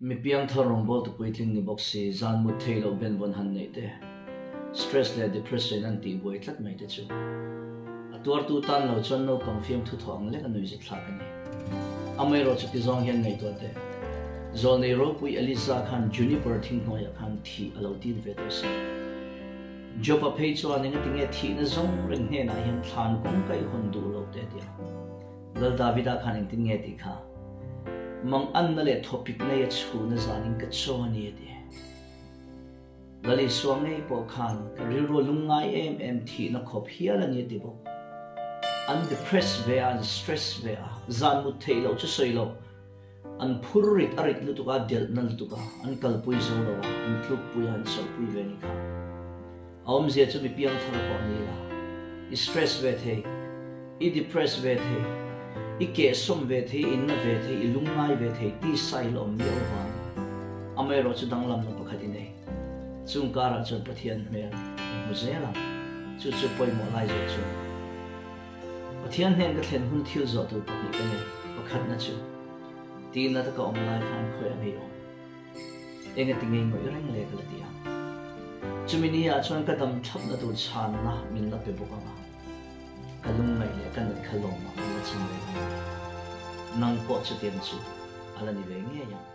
Mi piangthar rawngbawltu puitling ni bawk si, zan mut thei loh benvawn han neih te, stress leh depression an tihbuai tlat mai te chu a tuartu tan lo chuan naupang fiamthu thawh ang lek a nuihzat thlak a ni. Amaherawh chuti zawng hian ngaihtuah teh, Zawlnei ropui Elisa khan juniper thinghnuaiah khan thih a lo dil ve tawh si. Job-a phei chuan engatinge thihna zawng reng hnenah hian thlan kawng ka i hawn duh loh te a ti a. Lal Davida khan engtin nge tih kha? Manganna leh thawpik nei a chhuna zanin ka chaw a ni a ti. Lal Isua ngei pawh khan ka rilru a lungngai em em thihna khawp hial a ni a ti bawk. An depress ve a, an stress ve a, zan mut theih loh chu sawi loh, an phur rit a rit lutuk a, delhna lutuk a, an kalpui zo lo a, an tlukpui a, an chawlhpui ve a ni kha. A awmzia chu mi piangthar pawh a ni la, i stress ve thei, i depress ve thei, i kehsawm ve thei, i inna ve thei, i lungngai ve thei ti sai la awm miau vang. Amaherawh chu danglamna pakhat i nei. Chung karah chuan Pathian hmel i hmu zel ang. Chu chu pawimawh lai zawh chu. Pathian hnen ka thlen hun thil zawh tur pahnih ka nei. Pakhatna chu, Tina taka awm lai khan khawi a ngei awm? Engati ngei ngawih reng le ka la ti ang. Chumi ni ah chuan ka dam thapna tur chhanna min la pe bawk ang a, ka lungngaih leh ka nat kha lawmah an la chhan ve ang. Nang pawh chutiang chu a la ni ve ngei ang.